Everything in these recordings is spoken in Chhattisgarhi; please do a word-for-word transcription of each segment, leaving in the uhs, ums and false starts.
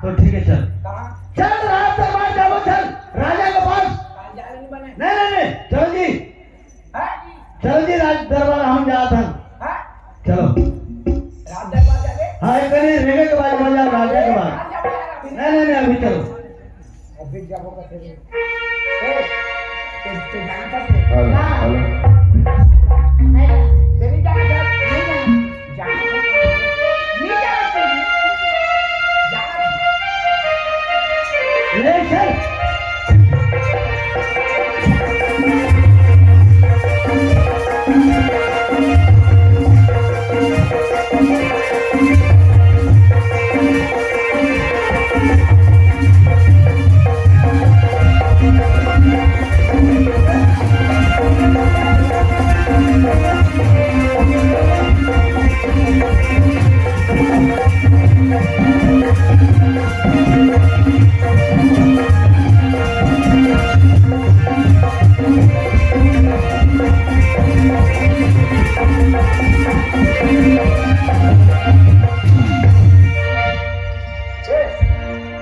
तो ठीक है, चल। कहाँ? चल, राज दरबार जाबो, चल, राजा के पास। कहाँ जाने नहीं बने? नहीं, नहीं, नहीं, चल जी। हाँ? चल जी, राज दरबार हम जात हन। हाँ? चलो। राज दरबार जाबे? हाँ, एक कनी रेंगे के बाद मजा, राजा के बाद। राज दरबार अभी। नहीं, नहीं, नहीं, अभी चलो। अभी जाबो कथे रे। ए, ते, ते जाना था रे। Hello, hello. चली जाना था। नहीं जाना। जाना था। नहीं जाना था। जाना था। ले चल।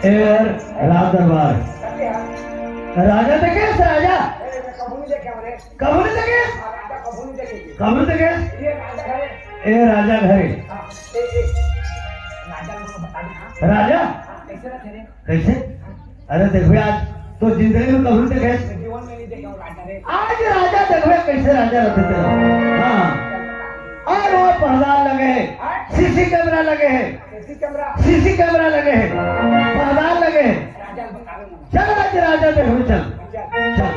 ए यार, राज दरबार। राजा देखेस, राजा। कभू नहीं देखेस? कभू नहीं देखेस? ए राजा घरे। राजा? कैसे? अरे देखबे, आज तो जिंदगी में कभू नहीं देखेस। आज राजा देखबे, कैसे राजा रहते थे। हाँ। और वो पहरदार लगे हैं, सीसी कैमरा लगे हैं। सीसी कैमरा लगे है, पहरदार लगे है। चल आज राजा देखबे, चल। चल।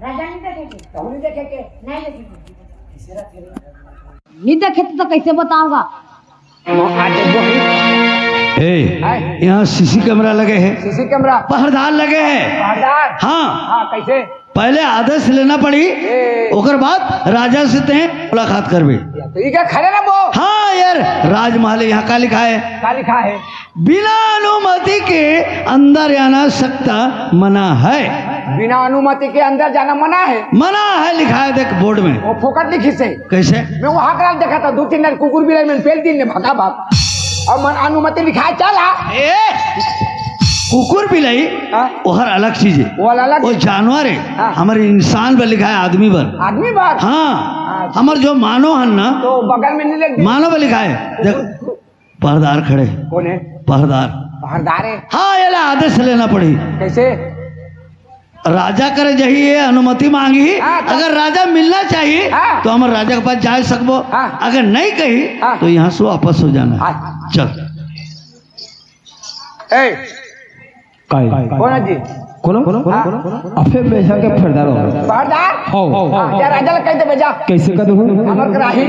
राजा नहीं देखे के। कहूँ नहीं देखे के। नहीं देखे के। नहीं देखे तो, तो कैसे बताऊंगा? ए, हाय। यहाँ सीसी कैमरा लगे है, सीसी कैमरा। पहरदार लगे है। पहरदार? हाँ। हाँ, कैसे? पहले आदेश लेना पड़ी, ए। ओकर बाद राजा से ते मुलाकात करबे। तो ये क्या खड़े ना वो? हाँ यार, राजमहल यहाँ का लिखा है? का लिखा है? बिना अनुमति के अंदर जाना सख्त मना है। बिना अनुमति के अंदर जाना मना है? मना है, लिखा है, देख बोर्ड में। वो फोकट लिखिस हे। कैसे? मैं वहां करा देखा था, दो तीन दिन कुकुर बिलाई में पेल दिन ने भागा भाग। और मन अनुमति लिखा है, चला। ए, कुकुर बिलाई, हाँ। वो हर अलग चीज है। वो अलग वो है। जानवर है। हाँ। हमारे इंसान पर लिखा है, आदमी पर। आदमी पर? हाँ। हाँ। हमारे जो मानव है ना, तो बगल में नहीं लिख दे। मानव पर लिखा है। देख, पहरदार खड़े। कौन है? पहरदार। पहरदार है। हाँ, ये ला आदेश लेना पड़ी। कैसे? राजा करे जही ये अनुमति मांगी, हाँ, तो अगर राजा मिलना चाहिए, हाँ। तो हम राजा के पास जा सकबो। हाँ। अगर नहीं कही, हाँ। तो यहाँ से वापस हो जाना है। हाँ। चल। ए, काई? कौन है जी? कौन? हाँ। अफे बेजा के पहरदार हो। पहरदार? हो। हाँ, क्या राजा लग कहते बेजा? कैसे कर दूँ? अमर कराही।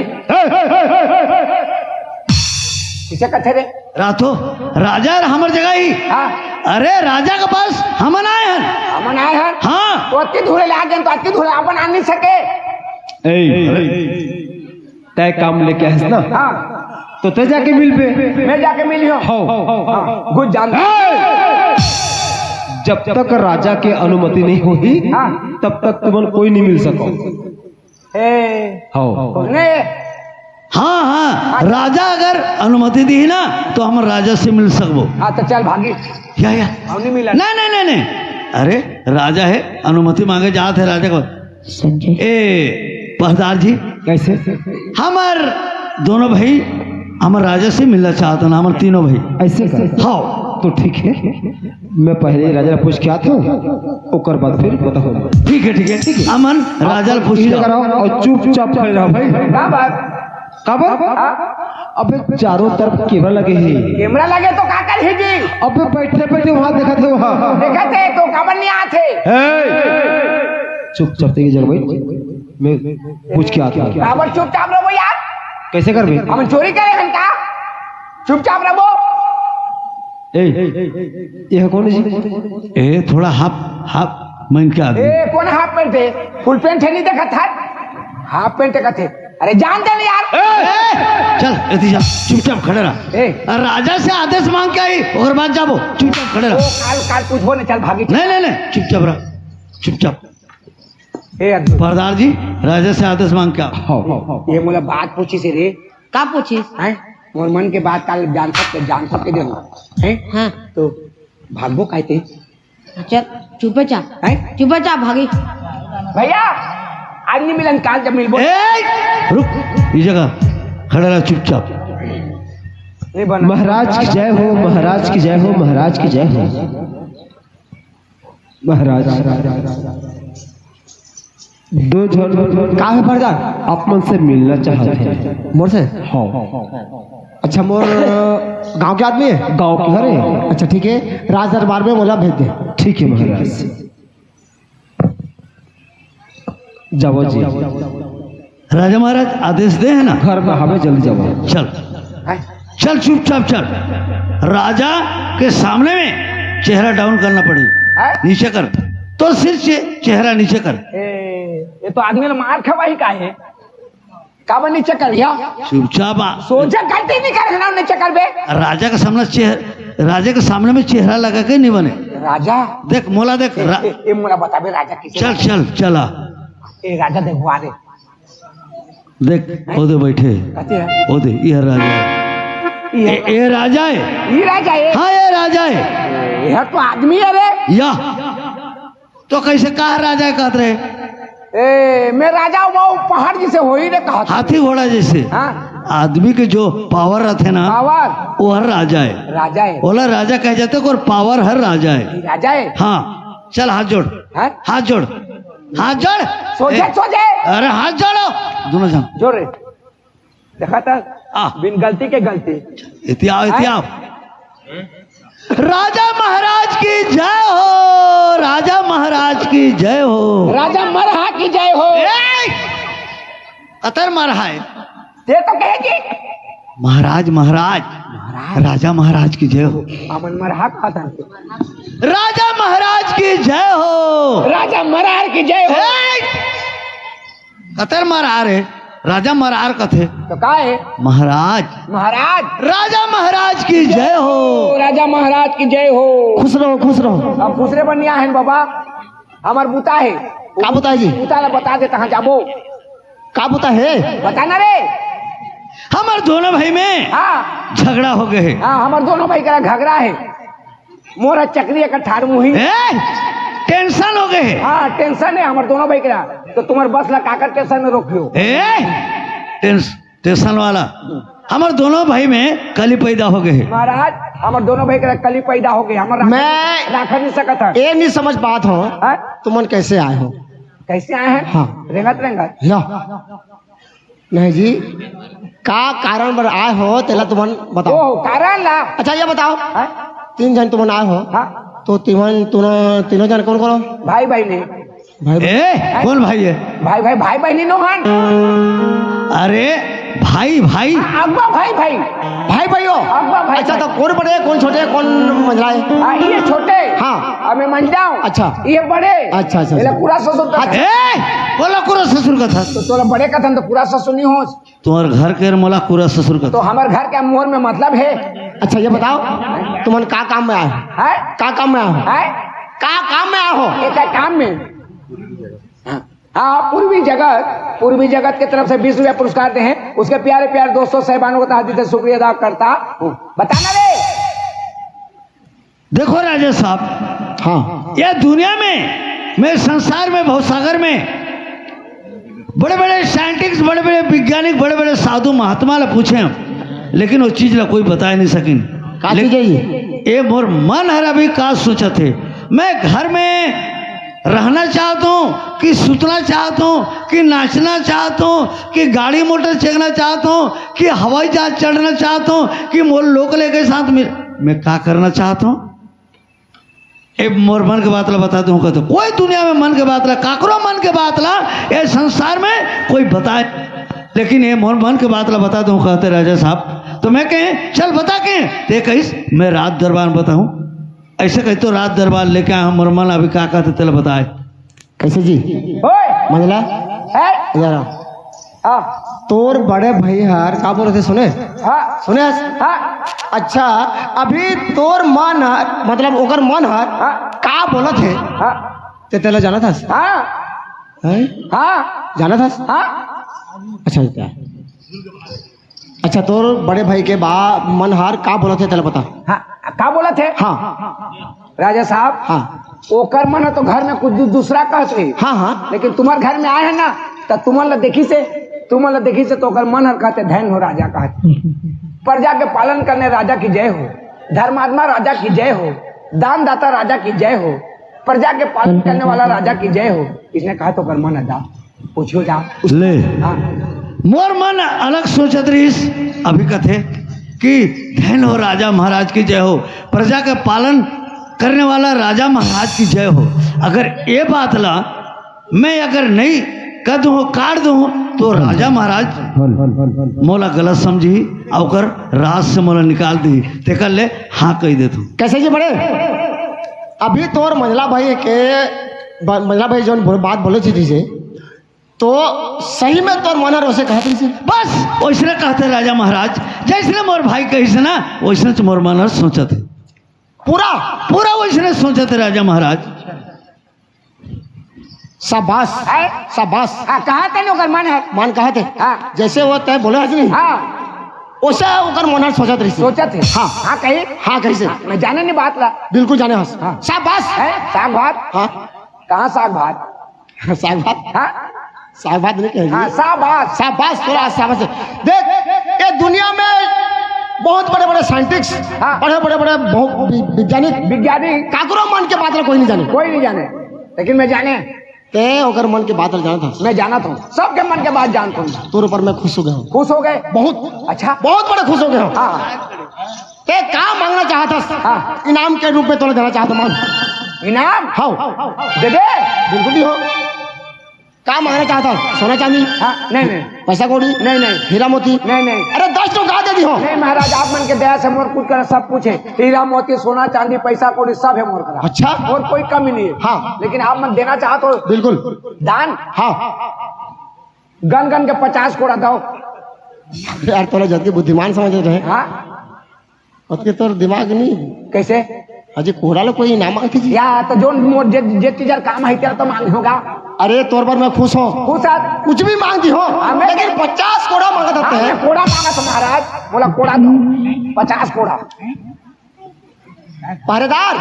किसे कथे रे? रातो, राजा हर हमर जगह ही। हाँ। अरे, राजा के पास हमन आए हन। हमन आए हन? हाँ। तो अति धूले लाग गए, तो अति धूले अपन आ नहीं सके। ए, तय काम लेके आए ना? हाँ। तो तय जाके मिल पे। मैं जाके मिली हूँ। हो। हाँ, घुस जान। ए! जब तक राजा के अनुमति नहीं होही, हाँ। तब तक तुमन कोई नहीं मिल सको। ए, हो। ने। हाँ, हाँ, राजा अगर अनुमति दी ना, तो हम राजा से मिल सकबो। हाँ, तो चल भागी। या, या। हम नहीं मिला। नहीं, नहीं, नहीं, नहीं। अरे, राजा है, अनुमति मांगे जात है राजा को। संजय। ए, पहरदार जी। कैसे? हमर दोनों भाई हमर राजा से मिलना चाहत ना, हमर तीनों भाई। ऐसे कर। हाँ। तो ठीक है, मैं पहले ही राजा ला पूछ के आत हूँ, ओकर बाद फिर बताऊँ। ठीक है, ठीक है, ठीक है। अमन राजा ला पूछ के आओ। और चुपचाप खड़े रहो भाई। क्या बात? का बात? हाँ? अबे, चारों तरफ कैमरा लगे हे। कैमरा लगे तो का करही जी? अबे, बैठे बैठे वहां देखत हे वहां। देखत हे तो काबर नहीं आत हे? ए! चुपचाप तेरी जगह बैठ, मैं पूछ के आता हूँ। काबर चुपचाप रहो यार। कैसे करबे? हम चोरी करे हन का? चुपचाप रहो। ए, ये कौन जी? ए, थोड़ा हाफ, हाफ मन के आदमी। ए, कौन हाफ पैंट हे? फुल पैंट हे, नहीं देखत हे? हाफ पैंट कथे। अरे जान दे ना यार। ए, चल, एती जा, चुपचाप खड़े रह। ए। अरे राजा से आदेश मांग के आई, ओकर बाद जाबो, चुपचाप खड़े रह। ओ, काल, काल पूछबो ना, चल भागी। नहीं, नहीं, नहीं, चुपचाप रह, चुपचाप। ए, अद्भुत। परदार जी, राजा से आदेश मांग के आओ। हाँ। ये मोला बात पूछिस हे रे। का पूछिस? हैं? मोर मन के बात काल जान सकते, जान सकते देना। हैं? हाँ। तो भागबो काहे ते? चल, चुपे चाप। हैं? चुपे चाप भागी। भैया, आज नहीं मिलन, काल जब मिलबो। ए, रुक, ये जगह खड़ा रह चुपचाप। नहीं बना। महाराज की जय हो, महाराज की जय हो, महाराज की जय हो। महाराज, दो झन का हे परदार? आप मन से मिलना चाहत हे। मोर से? हाँ। अच्छा, मोर, अ, गांव के आदमी हे? गांव के हरे। अच्छा, ठीक हे, राज दरबार में मोला भेज दे। ठीक हे महाराज, जाओ जी। राजा महाराज आदेश दे हे ना? घर में हवे, जल्दी जाओ। चल, हैं? चल, चुपचाप चल। राजा के सामने में चेहरा डाउन करना पड़ी। हैं? नीचे कर, तो सिर से चेहरा नीचे कर। ए, ये तो आदमी ने मार खवाही का हे? काबर नीचे कर लिया? चुपचाप आ। सोझा गलती नहीं कर ना, नीचे कर बे। राजा के सामने चेहरा, राजा के सामने में चेहरा लगा के नहीं बने। राजा? देख, मोला देख, ए, रा- ए, ए, मोला बताबे राजा किसे चल, चल, चला। ए, राजा देख, वो आ रे। देख, ओदे बैठे। कथी हे? ओदे, ये राजा हे। ये ए, ए राजा हे। ये राजा हे? हाँ, ये राजा हे। ये तो आदमी हे रे। या। तो कैसे कहा राजा हे कहत रहे? ए, मैं राजा हूँ, वो पहाड़ जैसे होही रे कहत। हाथी घोड़ा जैसे। हाँ। आदमी के जो पावर रहते ना, पावर। वो हर राजा हे। राजा हे। ओला राजा कहे जाथे, और पावर हर राजा हे। ये राजा हे। हाँ, चल हाथ जोड़। हैं? हाथ जोड़। हाथ जोड़। सोझे, ए, सोझे। अरे हाथ जोड़ो। दोनों जन। जोड़ रे। देखा था? आ। बिन गलती के गलती। एती आओ, एती हैं? आओ। राजा महाराज की जय हो, राजा महाराज की जय हो। राजा मरहा की जय हो। ए! अतर मरहा हे। ते तो कहे जी। महाराज, महाराज। महाराज। राजा महाराज की जय हो। हमन मरहा कहत हन। राजा महाराज की जय हो। राजा मरहा की जय हो। ए! कतर मरहा हे, राजा मरहा कथे। तो का हे? महाराज। महाराज। राजा महाराज की जय हो। राजा महाराज की जय हो। खुश रहो, खुश रहो। हम खुश रहे बनिया हैं बाबा, हमर बुता हे। का बुता हे जी? बुता ला बता दे, कहाँ जाबो? का बुता हे? बता ना रे। हमर दोनों भाई में हाँ। झगड़ा हो गए हे। हाँ, हमर दोनों भाई का झगड़ा हे। मोर चकरी एक ठाड़ मुही। ए, टेंशन हो गए हे। हाँ, टेंशन हे हमर दोनों भाई के। तो तुम्हार बस ला काकर टेंशन में रोकियो? ए, टेंस-, टेंशन वाला। हमर दोनों भाई में कली पैदा हो गए हे। महाराज, हमर दोनों भाई के कली पैदा हो गए। हमर राख-, मैं राख नहीं सकत हे। ये नहीं समझ पात हो, हाँ? तुमन कैसे आए हो? कैसे आए हैं? हाँ। रेंगत रेंगत। या। नहीं जी, का कारण बर आए हो, तेला तुमन बताओ। ओ, कारण ला? अच्छा, ये बताओ, हाँ? तीन जन तुमन आए हो, हाँ। तो तीनों, तीनों, तीनों जन कौन करो? भाई, भाई नहीं। भाई, ए, कौन भाई हे? भाई, भाई, भाई, बहनी नो हन। अरे, भाई, भाई। हाँ, अगवा भाई, भाई। भाई, भाई हो? अगवा भाई, अच्छा, भाई। तो कौन बड़े, कौन छोटे, कौन मंझला हे? हाँ, ये छोटे। हाँ। अब मैं मंझला हूँ। अच्छा। ये बड़े। अच्छा, अच्छा, ये अच्छा। पूरा ससुर का। अच्छा। ए, बोला पूरा ससुर कथा। तो तोला बड़े कथन तो पूरा ससुर नहीं हो। तुम्हार घर के मोला पूरा ससुर कथा। तो हमर घर के मोर में मतलब हे। अच्छा, ये बताओ, तुमन का काम में आए हो? हैं? का काम में आए हो? हैं? का काम में आए हो? एक काम में। हाँ, हाँ, पूर्वी जगत, पूर्वी जगत के तरफ से बीस रुपया पुरस्कार दे हैं। उसके प्यारे प्यारे दोस्तों, साहिबानों को तहे दिल से शुक्रिया अदा करता हूँ। बताना रे। देखो राजा साहब, हाँ। ये दुनिया में, मैं संसार में, भवसागर में बड़े-बड़े साइंटिस्ट, बड़े-बड़े वैज्ञानिक, बड़े-बड़े साधु महात्मा ला पूछे हम, लेकिन वो चीज ला कोई बताए नहीं सकिन। का लेकिन चीज है ये? ए मोर मन हर अभी का सोचत हे, मैं घर में रहना चाहत हूँ कि सुतना चाहत हूँ कि नाचना चाहत हूँ कि गाड़ी मोटर चघना चाहत हूँ कि हवाई जहाज चढ़ना चाहत हूँ कि मोर लोग लेके साथ में मैं का करना चाहत हूँ? ए मोर मन के बात ला बता दूँ कहते, कोई दुनिया में मन के बात ला, काकरो मन के बात ला, ए संसार में कोई बताए, लेकिन ए मोर मन के बात ला बता दूँ कहते राजा साहब। तो मैं कहे चल बता के, ते कहिस मैं राज दरबार में बताऊँ। ऐसे कही तो राज दरबार लेके आया हूँ, मोर मन अभी का कहते तेला बताए। कैसे जी? ओए! मंझला? है? जरा। हाँ। तोर बड़े भाई हर का बोलथे सुने? हाँ। सुने? हाँ। अच्छा, अभी तोर मन हर, मतलब ओकर मन हर हाँ। का बोलथे? हाँ। ते तेला जानत हस? हाँ। हैं? हाँ। जानत हस? हाँ। अच्छा, अच्छा। अच्छा, तोर बड़े भाई के बा मन हर का बोलथे तेला बता। हाँ, का बोलथे? हाँ। राजा साहब, हाँ। ओकर मन ह तो घर में कुछ दू-, दूसरा कहत रही। हाँ, हाँ। लेकिन तुम्हार घर में आए हैं ना, तो तुमन ला देखिसे, तुमन ला देखिसे तो ओकर मन हर कहते, "धन हो राजा," कहते। प्रजा के पालन करने राजा की जय हो, धर्मात्मा राजा की जय हो, दानदाता राजा की जय हो, प्रजा के पालन करने वाला राजा की जय हो। इसने कहा तो ओकर मन ह दा, पूछियो जा। ले। हाँ। मोर मन अलग सोचत रहिस, अभी कथे कि धन हो राजा महाराज की जय हो, प्रजा के पालन करने वाला राजा महाराज की जय हो। अगर ये बात ला मैं अगर नहीं कह दूँ, काट दूँ, तो राजा महाराज मोला गलत समझी, अउ ओकर राज से मोला निकाल दी। तेकर ले हाँ कह देत हूँ। कैसे जी बड़े? अभी तोर मंझला भाई के, ब-, मंझला भाई जौन बोल-, बात बोले थी तुझे, तो सही में तोर मन हर वैसे कहत रहिस हे? बस वैसने कहते राजा महाराज, जैसने मोर भाई कहिस ना, वैसने मोर मन हर सोचत हे। पूरा? पूरा वैसने सोचत हे राजा महाराज। शाबाश, हैं? शाबाश। हाँ, कहा तेने ओकर मन हर? मन कहा थे? हाँ। जैसे वो तय बोले हस नहीं? हाँ। वैसे ओकर मन हर सोचत रहिस हे। सोचत हे? हाँ। हाँ, कही? हाँ, कहिस हे? हाँ, मैं जाने नहीं बात ला। बिल्कुल जाने हस। हाँ। शाबाश। हैं? साग भात? हाँ। कहाँ साग भात? साग भात? हाँ? साग भात नहीं कहे हाँ, जी। शाबाश। शाबाश, थोड़ा शाबाश। देख, ये दुनिया में बहुत बड़े-बड़े साइंटिस्ट, हाँ। बड़े-बड़े, बड़े बहु-, वि-, वैज्ञानिक, वैज्ञानिक। काकरो मन के बात ला कोई नहीं जाने। कोई नहीं जाने, लेकिन मैं जाने। ते ओकर मन के बात ला जानत हस। मैं जानत हूँ, सबके मन के बात जानत हूँ। तोर ऊपर मैं खुश हो गया हूँ। खुश हो गए? बहुत। अच्छा। बहुत बड़े खुश हो गया हूँ। हाँ। ते का मांगना चाहत हस? हाँ। इनाम के रूप में तोला देना चाहत हूँ, मांग। इनाम? हाँ। देबे? बिल्कुल दिहूँ। का मांगना चाहत हस? सोना चांदी? हाँ, नहीं, नहीं। पैसा कौड़ी? नहीं, नहीं। हीरा मोती? नहीं, नहीं। अरे दस ठो का दे दिहूँ। नहीं महाराज, आप मन के दया से मोर कुछ करा सब कुछ हे। हीरा मोती, सोना चांदी, पैसा कौड़ी सब हे मोर करा। अच्छा? और कोई कमी नहीं हे। हाँ। लेकिन आप मन देना चाहत हो? बिल्कुल। दान? हाँ। गन गन के पचास कोड़ा दो। यार, तोला जतके बुद्धिमान समझत रहे। हाँ। ओतके तोर दिमाग नहीं। कैसे? अजी, कोड़ा ला कोई इनाम मांगथे जी। या, तो जोन मोर जे, जे चीज हर काम हे, तेला तो मांग होगा। अरे, तोर बर मैं खुश हूँ। खुश हस? कुछ भी मांग दिहूँ, हाँ, मैं लेकिन पचास कोड़ा मांगत हाँ, हते। मैं कोड़ा मांगत हूँ महाराज, मोला कोड़ा दो, पचास कोड़ा। पहरेदार,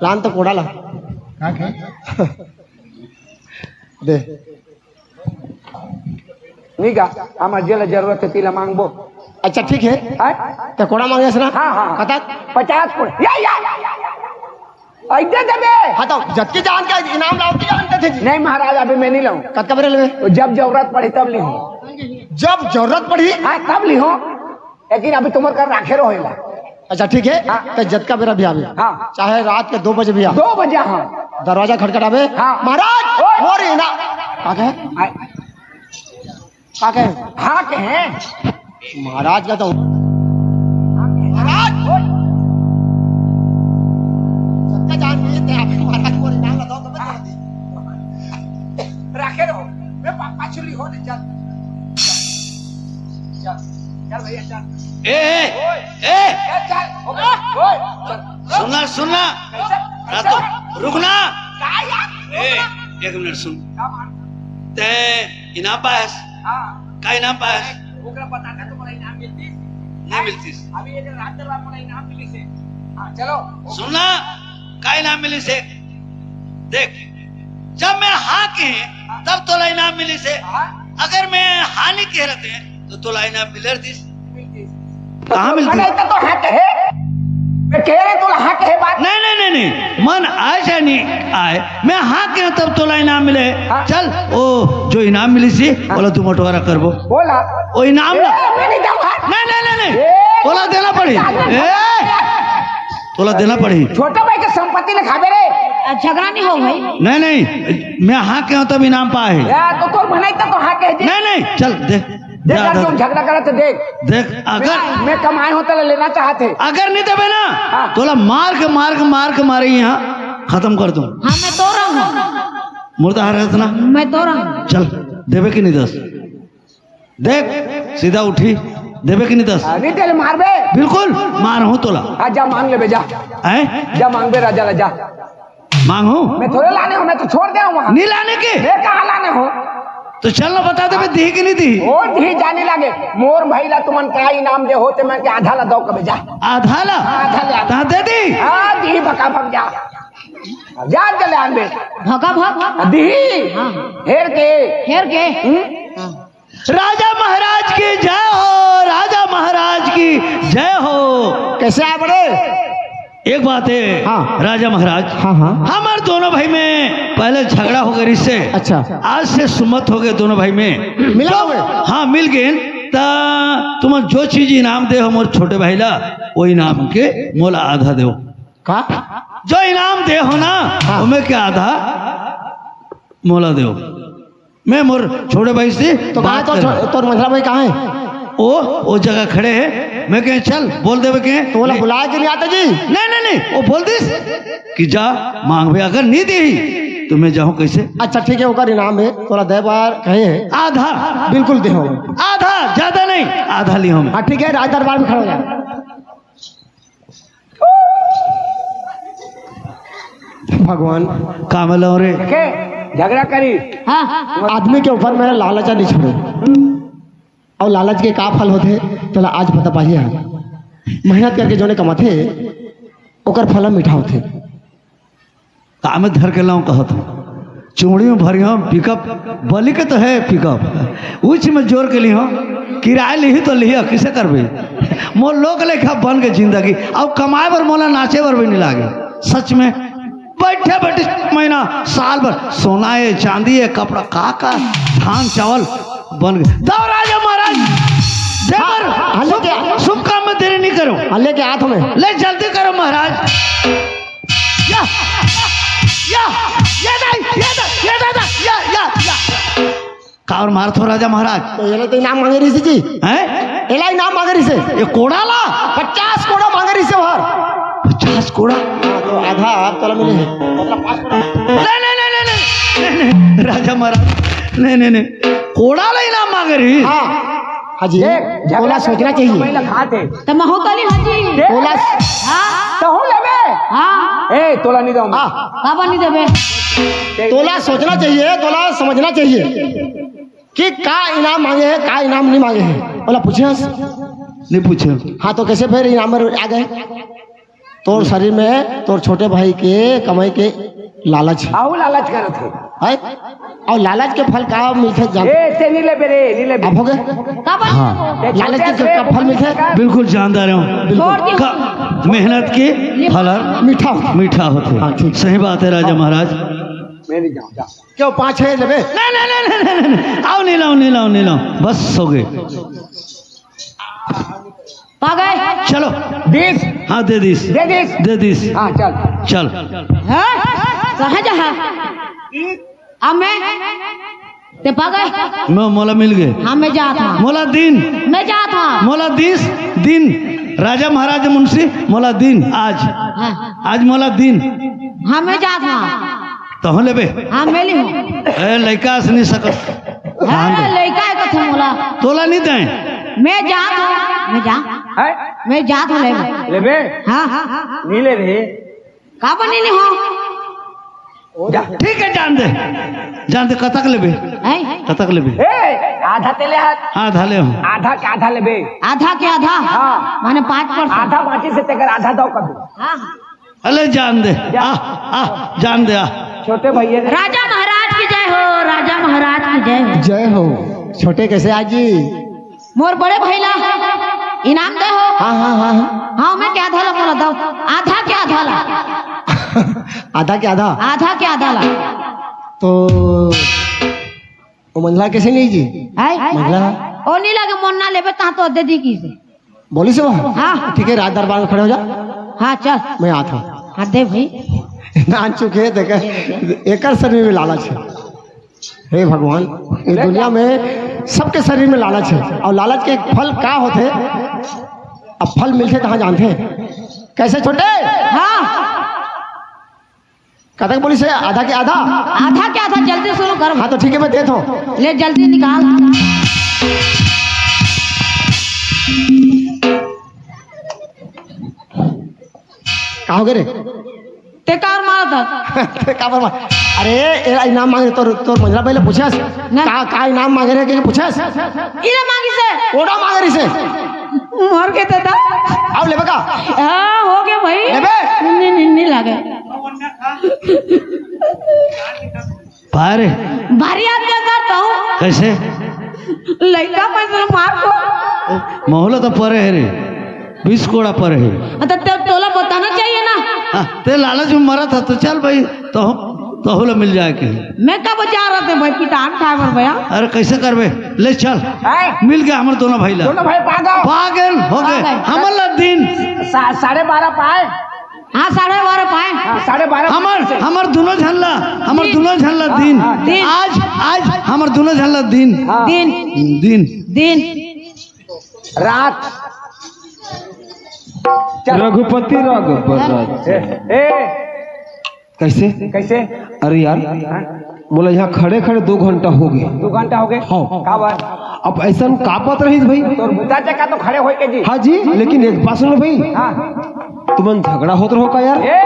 लान तो कोड़ा ला। का के? दे। नहीं का, हमर जेला जरूरत हे, तेला मांगबो। अच्छा, ठीक हे। हैं? त कोड़ा मांगे हस ना? हाँ, हाँ। कतक? पचास कोड़ा। या, या, या, या, या। अइदे देबे। हाँ, तो जतके जान के इनाम लाओ, तो जानते थे जी। नहीं महाराज, अभी मैं नहीं लाऊं। कतका बेरा लेबे? तो जब जरूरत पड़ही, तब लिहूं। जब जरूरत पड़ही? हाँ, तब लिहूं। लेकिन अभी तुम्हारे घर राखे रहो एला। अच्छा, ठीक हे। हाँ। तो जतका बेरा भी आवे, हाँ। चाहे रात के दो बजे भी आ। दो बजे, हाँ। दरवाजा खटखटावे। हाँ। महाराज, ओए। मोर इना-, का कहे? आए। का कहे? हाँ कहे। महाराज का तो महाराज, ओए। जतका जान नहीं ते आप महाराज मोर इनाम लगाओ, तो मैं तोड़ दी। राखे रहो। मैं पा-, पाछू लिहो नहीं, चल। चल, चल भैया, चल। ए, ए, ओए, ए! चल, चल, हो गया। ओए, चल। सुनना, सुनना। कैसे? रातो, कैसे? रुकना। का यार? ए, रुकना। एक मिनट सुन। का बात? ते इनाम पायस? हाँ। का इनाम पायस? ओकरा पता ना, तुम्हारा इनाम मिलती? नहीं मिलती। अभी एक रात दरबार में इनाम मिली से। हाँ, चलो। सुनना, का इनाम मिली से? देख, जब मैं हाँ कहे, तब तोला इनाम मिलिस हे। हाँ। अगर मैं हाँ नहीं कहे रहते, तो तोला इनाम मिले रहतिस। मिलतिस। कहाँ मिलतिस? अरे, तो, तो हाँ कहे। मैं कहे रहे तोला हाँ कहे बात। नहीं, नहीं, नहीं, नहीं। मन आए चाहे नहीं आए, मैं हाँ कहे तब तोला इनाम मिले। हाँ। चल, ओ जो इनाम मिलिस हे, हाँ। ओला तुम बंटवारा करबो। बोला। ओ इनाम ए, ला। मैं नहीं दूंगा। नहीं, नहीं, नहीं, नहीं। ए, तोला देना पड़ही। नहीं, नहीं, ए, नहीं। तोला देना पड़ही। छोटा भाई के संपत्ति ला खाबे रे। आ, झगड़ा नहीं हो भाई। नहीं, नहीं, मैं हाँ कहे तब इनाम पाए हे। या, तो तोर बनाई तो, तो हाँ कह दी। नहीं, नहीं, चल, दे। देख, जा, यार, जा, तुम जा। झगड़ा करत हे, देख। देख, अगर मैं, मैं कमाए हों, तेला लेना चाहत हे। अगर नहीं देबे ना, हाँ। तोला मार के, मार के, मार के मारे यहाँ खत्म कर दूं। हाँ, मैं तो रहूं। मुर्दा हर रहत ना। मैं तो रहूं। चल, देबे कि नहीं दस? देख, सीधा उठी, देबे कि नहीं दस? हाँ, नहीं तेरे मारबे। बिल्कुल, मारहूं तोला। हाँ, जा मांग लेबे, जा। हैं? जा मांगबे राजा ला, जा। मांगहूं? मैं थोड़े लाने हों, मैं तो छोड़ दे हूं वहां। नहीं लाने के? मैं कहाँ लाने हों? तो चल ना बता दे, मैं दिही कि नहीं दिही? ओ दिही जाने लागे। मोर भाई ला तुमन का इनाम दे होते, मैं के आधा ला दो कबे जा। आधा ला? हाँ, आधा ले आ। ता दे दी? हाँ, दिही बका भग जा। जा चले आन बे। भगा भग। दिही। हाँ। हेर के। हेर के। हम्म? हाँ। राजा महाराज की जय हो, राजा महाराज की जय हो। कैसे आए बड़े? एक बात है, हाँ। राजा महाराज, हाँ, हाँ। हमर दोनों भाई में पहले झगड़ा हो गए रिहिसे। अच्छा। आज से सुमत हो गए दोनों भाई में। मिला तो, हो गए? हाँ, मिल गए। ता तुम जो चीज इनाम दे हो मोर छोटे भाई ला, वो इनाम के मोला आधा देव। का? जो इनाम दे हो ना, हाँ। ओमे के आधा मोला देव। मैं मोर छोटे भाई से तो कहाँ बात तोर कर छो-, तोर मंझला भाई कहाँ हे? ओ, ओ जगह खड़े हे। मैं कहे, "चल, बोल देबे के।" तो बोला, "बुलाए के नहीं आता जी?" नहीं, नहीं, नहीं, वो बोल दिस कि जा मांगबे, अगर नहीं दी तो मैं जाहूं कैसे? अच्छा, ठीक है, ओकर इनाम हे, तोला दे बार कहे हे। आधा। बिल्कुल दे हो। आधा, ज्यादा नहीं, आधा लिहूं मैं। हाँ, ठीक है, राज दरबार में खड़ा हो जा। भगवान। का मिलो रे? देखे, झगड़ा करी। हाँ। आदमी के ऊपर में लालच नहीं छोड़े। अउ लालच के का फल होथे, तोला आज पता पाही। मेहनत करके जोने कमाथे, ओकर फल मीठा होथे। का में धर के लाऊं कहत हूँ। चूड़ी में भरी हूँ पिकअप, बलि के तो हे पिकअप। उच में जोर के ली हूँ, किराया लिही तो लिही, किसे करबे? मोर लोग लेखा बन के जिंदगी, अउ कमाए बर मोला नाचे बर भी नहीं लागे। सच में, बैठे बैठे महीना, साल भर सोना हे, चांदी हे, कपड़ा, का का, धान चावल बन गए। दव राजा महाराज, दे बर हाँ, हाँ, लेके आ। शुभ, शुभ काम में देरी नहीं करो। हाँ, लेके आ तुम्हें। ले जल्दी करो महाराज। या, या, ये नहीं, ये नहीं, ये दादा, या, या, या। कावर मारथो राजा महाराज? तो एला तो इनाम मांगे रहिसे जी। हैं? एला इनाम मांगे रहिसे। ये कोड़ा ला? पचास कोड़ा मांगे रहिसे बाहर। पचास कोड़ा? हाँ, तो आधा आप तोला मिले हे। मतलब पाँच कोड़ा। नहीं, नहीं, नहीं, नहीं, नहीं, नहीं, नहीं, राजा महाराज, नहीं, नहीं, नहीं, कोड़ा ला इनाम मांगे रहिस। हाँ। हाँ जी, देख, झगड़ा तोला सोचना चाहिए। समय लगा दे। त महू तली हाँ जी। देख, तोला हाँ। तहूँ लेबे? हाँ। ए, तोला नहीं दूंगा। हाँ। काबर नहीं देबे? तोला सोचना चाहिए, तोला समझना चाहिए कि का इनाम मांगे हे, का इनाम नहीं मांगे हे। बोला, पूछे हस? नहीं पूछे। हाँ, तो कैसे फिर इनाम में आ गए? तोर शरीर में तोर छोटे भाई के कमाई के लालच हे। आऊ लालच करत हे। हैं? अउ लालच के फल का मिलथे जान? ए, ते नहीं लेबे रे, नहीं लेबे। अब हो गए? का बात? हाँ। ते लालच के छोटे का फल मिलथे? बिल्कुल जानता रहे हूँ। छोड़ दी। का, मेहनत के फल हर मीठा होथे। मीठा होथे। हाँ, ठीक। सही बात है राजा महाराज। मैं नहीं जाऊँ, जा। क्यों, पाँच हे लेबे? नहीं, नहीं, नहीं, नहीं, नहीं, नहीं। आओ, नहीं लाओ, नहीं लाओ, नहीं लाओ। बस हो गए। पा गए? चलो। दिस। हाँ, दे दिस। दे दिस। दे दिस। हाँ, चल। चल। हाँ? कहाँ जा? अब मैं? ते पा गए? मैं, मोला मिल गए। हाँ, मैं जात हूँ। मोला दिन। मैं जात हूँ। मोला दिस, दिन। राजा महाराज मुंशी, मोला दिन, आज। हाँ। आज मोला दिन। हाँ, मैं जात हूँ। तहूँ लेबे? हाँ, मैं ली हूँ। ए, लइका अस नहीं सकत। हाँ, लइका हे कथे मोला। तोला नहीं दे। मैं जात हूँ, मैं जा। हैं? मैं जात हूँ लेबे। लेबे? हाँ। नहीं ले रे। का बनी नहीं हो? जा। ठीक है, जान दे। जान दे, कतक लेबे? हैं? कतक लेबे? ए, आधा तेले हाथ। हाँ, आधा ले हूँ। आधा के आधा लेबे? आधा के आधा? हाँ। माने पाँच परसेंट। आधा बाँचिस हे तेकर आधा दो कभी। हाँ, हाँ। अले जान दे, जा। आ, आ, जान दे, आ। छोटे भैया ने राजा महाराज की जय हो, राजा महाराज की जय हो। जय हो। छोटे कैसे आज जी? मोर बड़े भाई ला इनाम दे हो। हाँ, हाँ, हाँ, हाँ। हाँ, मैं क्या आधा ला बोला दो? आधा क्या आधा ला? आधा क्या आधा? आधा क्या आधा ला? तो वो मंझला कैसे नहीं जी? है? मंझला? ओ नहीं लगे, मोर ना लेबे, तहाँ तो दे दी की से। बोली से वो? हाँ। ठीक है, राज दरबार में खड़े हो जा। हाँ, चल। मैं आता हूँ। हाँ, दे भाई। नान चुके, देखे, एकर शरीर में लालच है। हे भगवान, ये दुनिया में सबके शरीर में लालच है, और लालच के फल का होते? अब फल मिलते कहाँ जानते हैं? कैसे छोटे? हाँ। कतक बोली से आधा के आधा? आधा के आधा, जल्दी शुरू कर। हाँ, तो ठीक है, मैं देता हूँ। ले, जल्दी निकाल। का हो गए रे? ते कार मारत हस? ते का बर मार-, अरे, ए, इनाम मांगे तोर, तोर मंझला पहले पूछस? ना। का, का इनाम मांगे रे के पूछस? इनाम मांगे से? ओड़ा मांगे रे से? मर के दादा। अब लेबे का? हाँ, हो गया भाई। लेबे? नहीं, नहीं, नहीं लागे। पारे। भारी आदमी है सर, कहूँ। कैसे? लइका पैसा मार को। मोहला तो परे है रे, बीस कोड़ा परे है। हाँ, तो ते-, तोला बताना चाहिए ना। हाँ, ते लालच में मरा था, तो चल भाई, तो, तोहू ला मिल जाए के। मैं का बचा रहा थे भाई, पिटान खाए बर भैया। अरे, कैसे करबे? ले चल। हैं? मिल गया हमर दोनों भाई ला। दोनों भाई पा गए। पा गए, हो गए। पा गए। हमर ला दिन। सा-, साढ़े बारह पाए। हाँ, साढ़े बारह पाए। हाँ, साढ़े बारह हमर, पाए। हमर दोनों झन ला, हमर दिन। दोनों झन ला हाँ, दिन। हाँ, दिन। आज, आज हमर दोनों झन ला दिन। हाँ। दिन। दिन। दिन। रात। चल। रघुपति राघव पर राज। ए, ए। कैसे? कैसे? अरे यार, हाँ? मोला यहाँ खड़े खड़े दो घंटा हो गए। दो घंटा हो गए? हाँ। का बात? अब ऐसा का बात रही भाई? तोर बुता चक्का तो खड़े होए के जी। हाँ जी, लेकिन एक बात सुनो भाई। हाँ। तुमन झगड़ा होत रहो का यार? ए,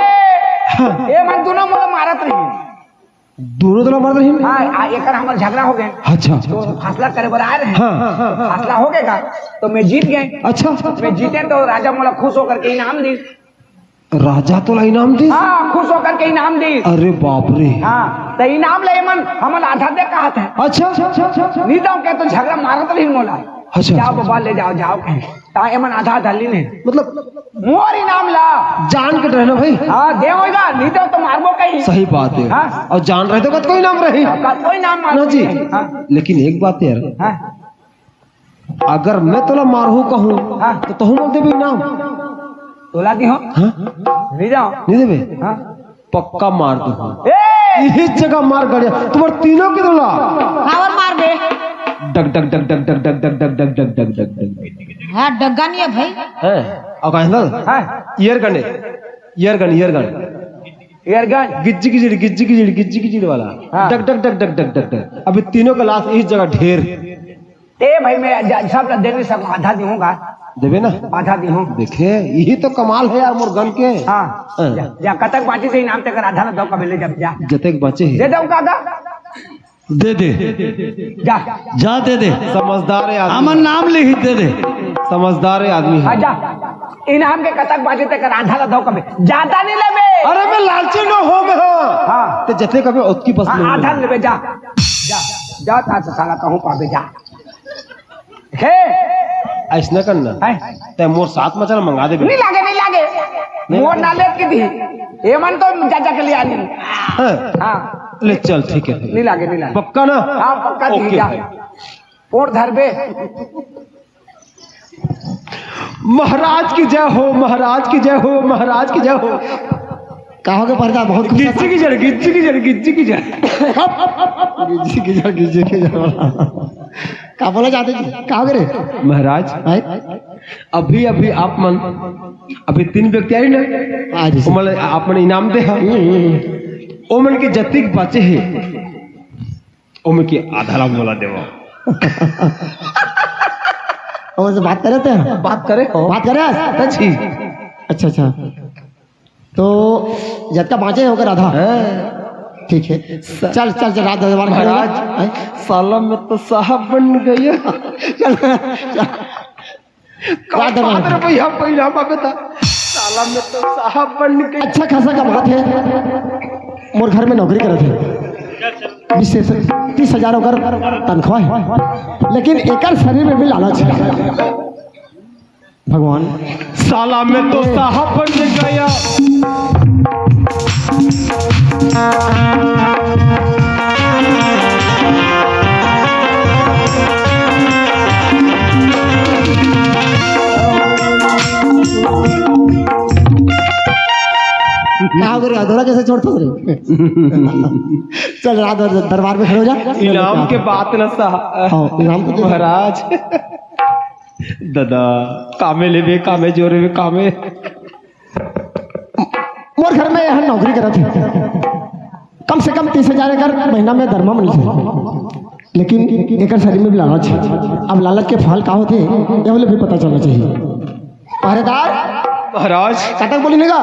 हाँ। ए मन दोनों मोला मारत रही। दोनों तोला मारत रही? हाँ, आ, एकर हमर झगड़ा हो गए। अच्छा। तो फैसला करे बर आए रहे। हाँ। फैसला हो गए का, तो मैं जीत गए। अच्छा। मैं जीते तो राजा मोला खुश होकर के इनाम दी। राजा तोला इनाम दी? हाँ, खुश होकर के इनाम दी। अरे बाप रे। हाँ, तो इनाम ले मन हमन आधा दे कहा थे। अच्छा। नहीं तो के तो झगड़ा मारत रही मोला। अच्छा, जाओ अच्छा, बाबा, अच्छा। ले जाओ, जाओ कहे। ता एमन आधा आधा लीन हे। मतलब मोर इनाम ला। जान के डरे ना भाई। हाँ, दे होएगा, नहीं दे तो मारबो कहीं। सही बात है। हाँ। और जान रहे तो कत कोई नाम रही। हाँ, कत कोई नाम मार ना जी। हाँ। लेकिन एक बात यार, हाँ। अगर मैं तोला मारहूँ कहूँ, हाँ। तो तहूँ मत देबे इनाम। तोला दी हो? हाँ? नहीं जाओ। नहीं देबे? हाँ। पक्का मार दूंगा। ए! यही जगह मार गड़िया, तुम्हारे तीनों के दूंगा। कावर मार दे। डग, डग, डग, डग। हाँ, डग्गा नहीं है भाई। हैं? और कहाँ है? हाँ। Air gun है। Air gun, air gun। Air gun। गिज्जी गिजिड़, गिज्जी गिजिड़, गिज्जी गिजिड़ वाला। हाँ। डग, डग, डग। अभी तीनों का लाश इस जगह ढेर। ए भाई, मैं जा-, सब ला दे नहीं सकूं, आधा दी हूँ का। देबे ना? आधा दी हूँ। देखे, यही तो कमाल है यार, मोर gun के। हाँ। हाँ। जा, जा, कतक बाँची से इनाम ते कर आधा ला दो, कभी ले जा, जा। जतेक बाँचे हे। दे दो काका। दे दे। जा। जा, दे दे। समझदार है आदमी। हमर नाम ले ही दे दे। समझदार है आदमी है। हाँ, जा। इनाम के कतक बाँचे ते कर आधा ला दो कभी। ज्यादा नहीं लेबे। अरे, मैं लालची न हो, मैं हो। हाँ। ते जतेक कभी ओतकी बस हाँ, ले आधा ले। लेबे, जा। जा, जा, ता से साला कहूँ पाबे, जा। हे। ऐसना करना। हैं? ते मोर साथ में चल, मंगा दे। नहीं लागे, नहीं लागे। नहीं मोर लागे। ना लेत की थी। एमन तो जा, जा के ले आनी। हाँ। हाँ। ले चल, ठीक है। नहीं लागे, नहीं लागे। पक्का ना? हाँ, पक्का थी, OK जा। भाई। पोर धरबे। महाराज की जय हो, महाराज की जय हो, महाराज की जय हो। का हो गया पर्दा? बहुत खुश है। गिज्जी की जड़, गिज्जी की जड़, गिज्जी की जड़। गिज्जी की जड़, गिज्जी की जड़। का बोला जाते जी? का हो गया रे? महाराज, हैं? अभी, अभी आप मन, अभी तीन व्यक्ति आए ना? हाँ जी। वो मन आप मन इनाम दे हा। हम्म, हम्म, हम्म। वो मन के जतिक बचे हे, ओमे के आधा ला मोला देवा। ओसे बात करे थे? बात करे हो? बात करे आज? सच ही। अच्छा, अच्छा। तो जतका बाँचे हे ओकर आधा। हाँ। ठीक है। स-, चल, चल, चल, राज दरबार में महाराज, हैं? साला मैं तो साहब बन गया। चल, चल। रात दरबार। बात रे भैया, पहिला बात बता। साला मैं तो साहब बन के अच्छा खासा कमात हे। मोर घर में नौकरी करत हे। बीस से तीस हजार ओकर तनख्वाह हे। लेकिन एकर शरीर में भी लालच हे। भगवान। साला मैं तो साहब बन गया। का हो रे, अधूरा कैसे छोड़ते हो रे? चल, रात दर-, दरबार में खड़े हो जा। इनाम के बात ना साहब। हाँ, इनाम के बात। महाराज। दादा, कामे लेबे, कामे जोरेबे, कामे। मोर घर में यहाँ नौकरी करत हे, कम से कम तीस हजार एकर महीना में दरमा मिलथे, लेकिन एकर शरीर में भी लालच हे। अब लालच के फल का होथे, ये वाले भी पता चलना चाहिए। पहरेदार। महाराज। कतक बोलिन हे गा?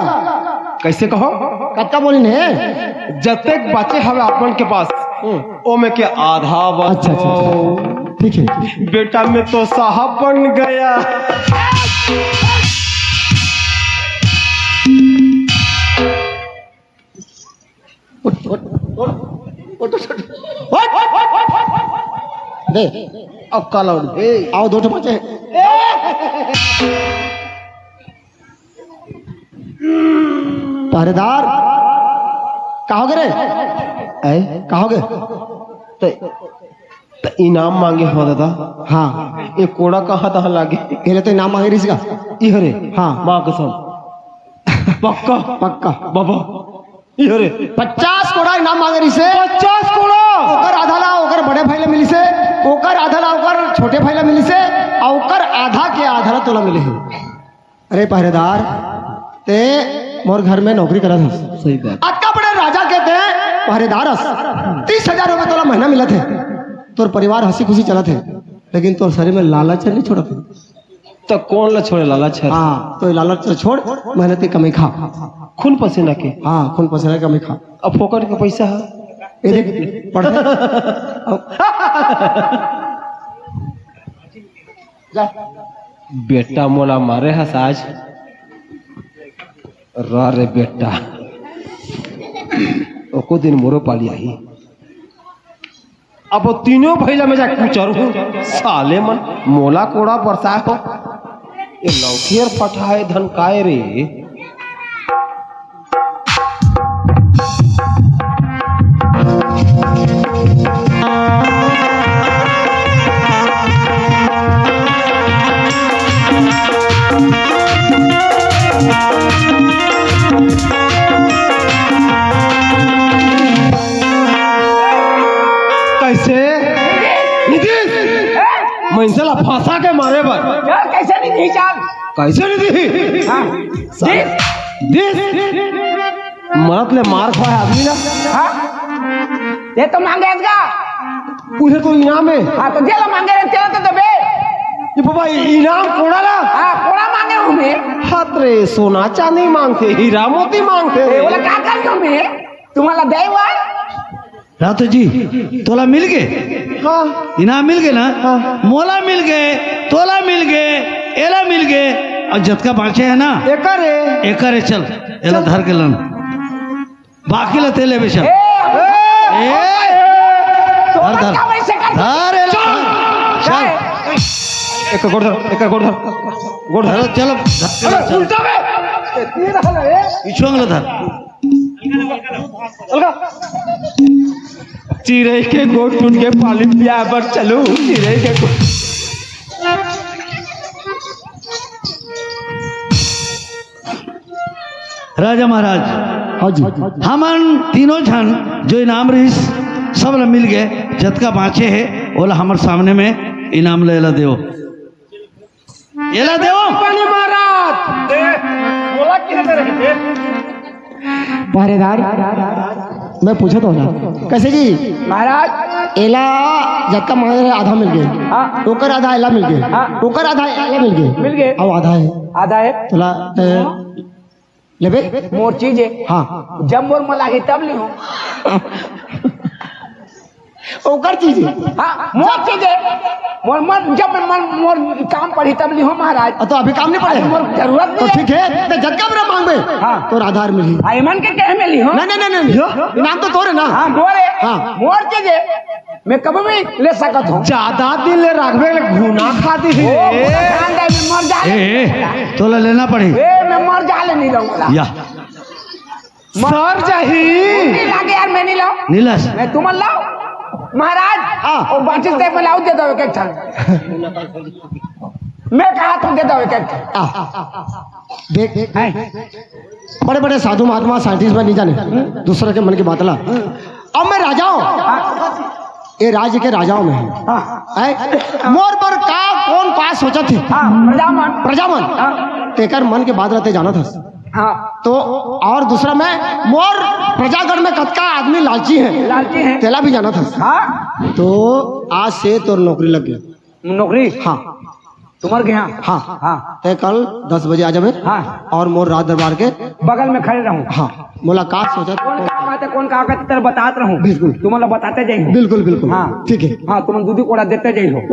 कैसे कहो? कतका बोलिन हे? जतेक बचे हवे अपन के पास, हम्म। ओमे के आधा बस। अच्छा, अच्छा, अच्छा। ठीक है। बेटा, मैं तो साहब बन गया। उठ, उठ, उठ, उठ, उठ, उठ। उठ, उठ, उठ, उठ। दे। अब काला उठ, ए। आओ, दो ठो बचे। पहरेदार, का होगे रे? ऐ? का होगे? त, त इनाम मांगे हो दादा। हाँ। ये कोड़ा कहाँ तहाँ लागे? ये ले तो इनाम मांगे रिहिस गा। इहरे? हाँ। माँ कसम। पक्का? पक्का। बाबा। इहरे? पचास कोड़ा इनाम मांगे रिहिस हे। पचास कोड़ा? ओकर आधा ला ओकर बड़े भाई ला मिलिस हे, ओकर आधा ला ओकर छोटे भाई ला मिलिस हे, अउ ओकर आधा के आधा ला तोला मिले हे। अरे पहरेदार, ते मोर घर में नौकरी करत हस। सही बात। अतका बड़े राजा के ते पहरेदार हस। तीस हजार रुपये तोला महीना मिलत हे। तोर परिवार हंसी खुशी चलत हे, लेकिन तोर शरीर में लालच नहीं छोड़त हे। त कौन ला छोड़े लालच हे? हाँ, तो ये लालच ला छोड़, मेहनती कमाई खा। खून पसीना के? हाँ, खून पसीना के कमाई खा। अब फोकट के पैसा हे? ये देख, पढ़। जा। बेटा मोला मारे हस आज। रा रे बेटा, एको दिन मोरो पाली आही। अब वो तीनों भैया में जाके कुचरहूँ, साले मन मोला कोड़ा बरसाए हो। ये लौकियर फटाए धन काय रे? कैसे? नीतीश! मइनसे ला फंसा के मारे बर। चल, कैसे नहीं, नहीं चल। कैसे नहीं दी? हाँ। साला, दिस। दिस। मरत ले मार खाए आदमी ला। हाँ? ये तो मांगे इसका। उहे तो इनाम हे। हाँ, तो जेला मांगे रे, तेला तो देबे। ये बाबा, इनाम कोड़ा ला? हाँ, कोड़ा मांगे हूँ मैं। हाथ रे, सोना चांदी मांगथे, हीरा मोती मांगथे। ए, बोला, का करियो मैं? तुम्हारा दे हुआ है? रातो जी, तोला मिल गे? हाँ। इनाम मिल गे ना? हाँ। मोला मिल गे, तोला मिल गे, एला मिल गे, अउ जतका बांचे हे ना? एकर हे। एकर हे, चल, एला चल। धर के लन। बाकी ला ते लेबे, चल। ए, ए, ए, धर, धर। धर, एला चल। धर। चल। एक गोड़ धर, एक गोड़ धर। गोड़ धर। धर, चल, धर, चल। उल्टा बे। ये रहा ना, ए। पीछू अंगला धर। चिरई के गोठ टूट के पानी पिया बर चलू, चिरई के गोठ। राजा महाराज, हाँ जी। हमन तीनों झन जो इनाम रहिस, सब ला मिल गे, जतका बांचे हे, ओला हमर सामने में इनाम ले ला देव। एला देव। पानी महाराज। बोला कि रे मेरे। पहरेदार, मैं पूछत हूँ ना, कैसे जी? महाराज। एला जतका मांगे रहे, आधा मिल गे। हाँ। ओकर आधा एला मिल गे। हाँ। ओकर आधा एला मिल गे। मिल गे। अउ आधा हे। आधा हे। तोला, ए, लेबे? मोर चीज हे। हाँ। जब मोर मन लागही तब लिहूँ। ओकर चीज हे। हाँ, मोर चीज हे। मोर मन, जब मन, मोर काम पड़ही तब लिहूँ महाराज। अ, तो अभी काम नहीं पड़े? अभी मोर जरूरत तो नहीं हे। ठीक हे, तो जतका बेरा मांगबे, हाँ। तोर आधा मिलही। हाँ, एमन के कहे में लिहूँ? नहीं, नहीं, नहीं, नहीं। इनाम तो तोर हे ना। हाँ, मोर हे। हाँ। मोर चीज हे। मैं कभी भी ले सकत हूँ। ज्यादा दिन ले रखबे ले घुना खा दी ओ, रे। घुना खा दे, मैं मर जा। ए, ए, तोला लेना पड़ी। ए, मैं मर जा ले नहीं रहूंगा। या। मर सर जाही। नहीं लागे यार, मैं नहीं लाऊं। नीलस। मैं तुमन लाओ। महाराज, हाँ। वो बाटिल ते में लाओ, दे दो एक एक ठन। मैं कहा तुम दे दो एक एक ठन। आ, देख, बड़े बड़े साधु महात्मा साइंटिस्ट बन नहीं जाने, दूसरे के मन की बात ला। अब मैं राजा हूँ, ये राज्य के राजाओं में है। हाँ। है? मोर पर का कौन का सोचत हे? हाँ, प्रजामन। प्रजामन। हाँ। तेकर मन के बात रहते जाना था। हाँ। तो और दूसरा मैं मोर प्रजागण में कतका आदमी लालची है, लालची है। तेला भी जाना था। हाँ। तो आज से तोर नौकरी लग गई। नौकरी? हाँ। तुम्हारे के यहाँ? हाँ। हाँ। ते कल दस बजे आ जाबे। हाँ। और मोर राज दरबार के बगल में खड़े रहूं। हाँ। मुलाकात सोचा। कौन का बात है, कौन का बात है, तेरे बतात रहूं। बिल्कुल। तुम लोग बताते जाइए। बिल्कुल, बिल्कुल। हाँ। ठीक है। हाँ, तुम दूधी कोड़ा देते जाइए।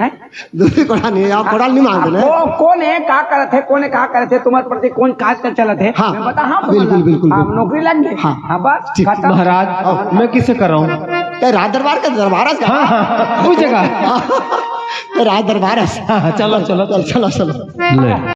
हैं? दूधी कोड़ा नहीं, आप कोड़ा नहीं मांगते ना। वो कौन है, का करत है, कौन है, का करत है, तुम्हारे प्रति कौन काज कर चलत है? हाँ। मैं बता, हाँ, बिल्कुल, बोला। बिल्कुल, हाँ, बिल्कुल। नौकरी लग गई। हाँ। हाँ, बस, ठीक। खत्म। महाराज, हाँ। मैं किसे कराऊं? ते राज दरबार का दरबार है। हाँ, हाँ, उस जगह। ते राज दरबार है। हाँ, हाँ, चलो, चलो, चलो, चलो। चलो, चलो। ले।